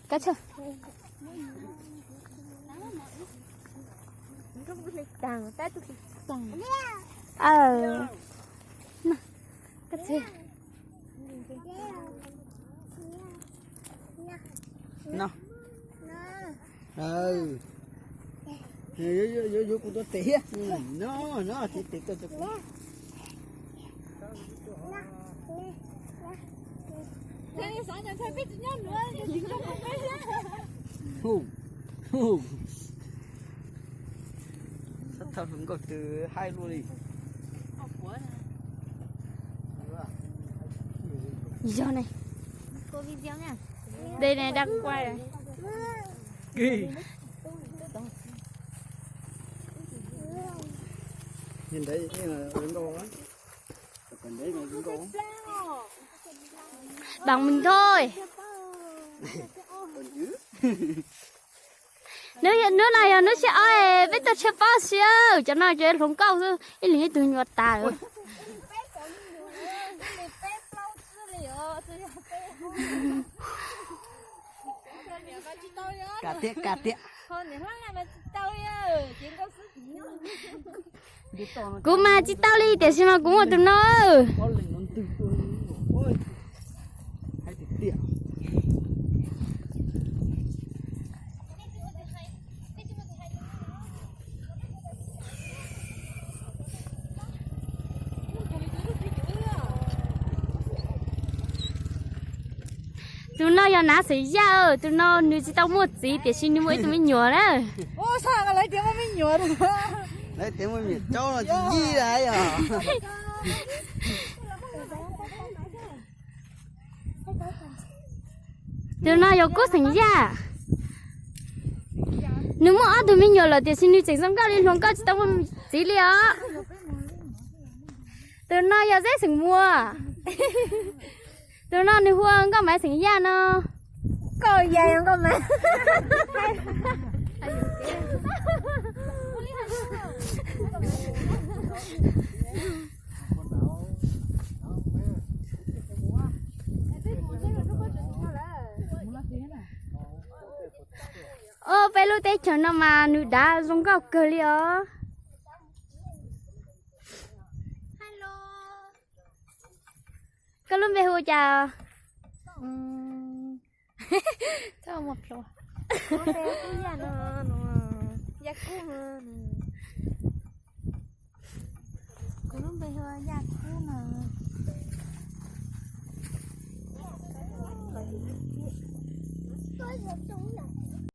Kab tshaj. No. Yuav kuv tua tes thiab. No, no, tes tes tuaj rau kuv. Txhob thauj hluas nkauj twg haib luaj li. Yog ne. Đây này, đang quay này. Nhìn thấy là ớn đâu á. Còn đấy là ớn đâu á. Bằng mình thôi. Còn chứ. Hnub no yog hnub thib ob peb tuaj tshiab pob xwb, cov no cov hluas nkauj xwb, ib leeg ib tug nyuam tas. Kam tiag, kam tiag. Kuv mas tsis tau li tiam sis mas kuv muaj tus no. Tus no yog nav xeem Yaj, tus no nws tsis tau muaj txiv tiam sis nws muaj ib tug me nyuam na. Lawv tias muaj me nyuam tsaub no tsis yig lawm yog. Tus no yog Kub xeem Yaj. Nws muaj ob tug me nyuam lawm tiam sis nws tseem zoo nkauj li hluas nkauj tsis tau muaj txiv li os. Tus no yog Zeb xeem Muas. Tus no nws hu ua Nkauj Maiv xeem Yaj no. Nkauj Maiv. Au, peb lub teb chaws no mas nws dav zoo nkauj kawg li os. Koj lub npe hu ua cas? Txhob muag plhuav. Kuv lub npe hu Yaj no, Yaj Kub no. Kuv lub npe hu ua Yaj Kub no.